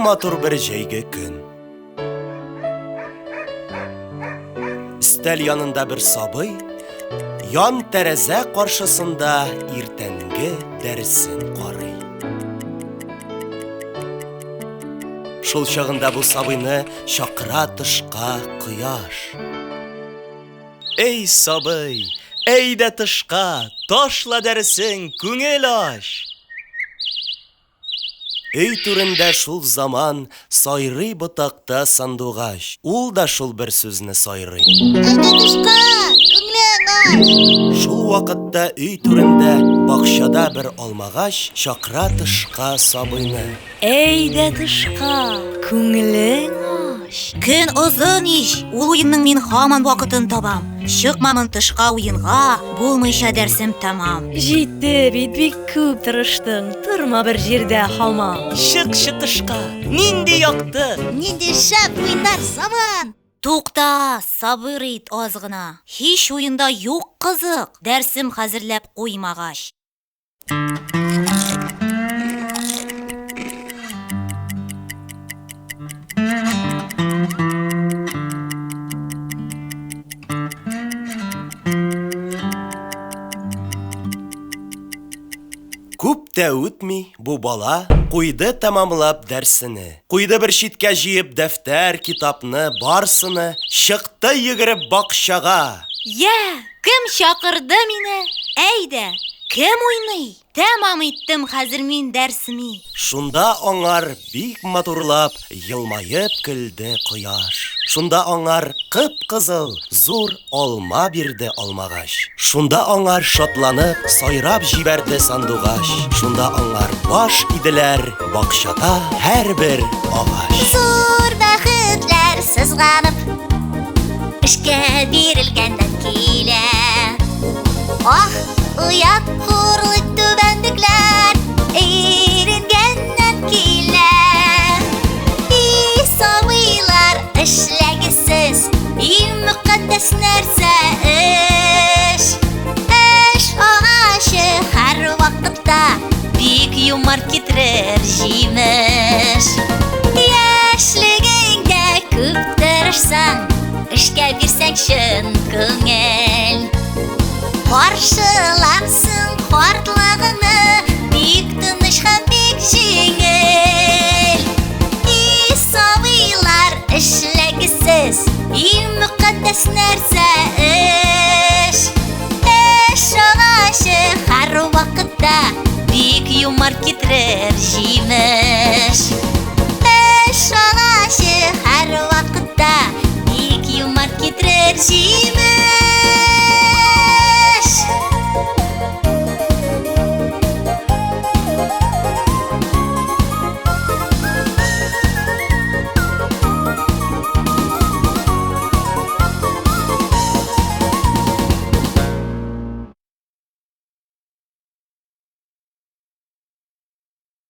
матур бер җәйге көн. Өстәл янында бер сабый, ян тәрәзә каршысында иртәнге дәресен карый. Шул чагында бу сабыйны чакыра тышка кояш. Эй, сабый, әйдә тышка, ташла дәресең, күңел ач! Өй түрендә шул заман сайрый ботакта сандугач. Ул да шул бер сүзне сайрый. Әйдә тышка, күңелең ач! Шул вакытта өй түрендә бакчада бер алмагач чакыра тышка сабыйны. Әйдә тышка, күңелең ач. Көн озын ич, ул уенның мин һаман вакытын табам. Чыкмамын тышка уенга, булмыйча дәрсем тәмам. Җитте бит, бик күп тырыштың, торма бер җирдә һаман. Чыкчы тышка, нинди якты! Нинди шәп уйнар заман! Тукта, сабыр ит аз гына. Һич уенда юк кызык, дәрсем хәзерләп куймагач. Күп тә үтми, бу бала куйды тәмамлап дәрсене. Куйды бер читкә җыеп дәфтәр, китапны, барсыны, чыкты йөгереп бакчага. Йә, кем чакырды мине? Әйдә, кем уйный? Тәмам иттем хәзер мин дәрсеми. Шунда аңар бик матурлап елмаеп көлде кояш. Шунда аңар кып-кызыл зур алма бирде алмагач. Шунда аңар шатланып сайрап җибәрде сандугач. Шунда аңар баш иделәр бакчада һәрбер агач. Зур бәхетләр сызганып, эшкә бирелгәннән килә. Ах, оят, хурлык, түбәнлекләр иренгәннән килә. И сабыйлар, эшләгез сез, иң мөкатдәс нәрсә эш. Эш агачы һәр вакытта бик юмарт китерер җимеш. Яшьлегеңдә күп тырышсаң, эшкә бирсәң чын күңел. Каршыларсың картлыгыңны бик тыныч һәм бик җиңел. И сабыйлар, эшләгез сез, иң мөкатдәс нәрсә эш. Эш агачы һәр вакытта бик юмарт китерер җимеш. Эш агачы һәр вакытта бик юмарт китерер җимеш.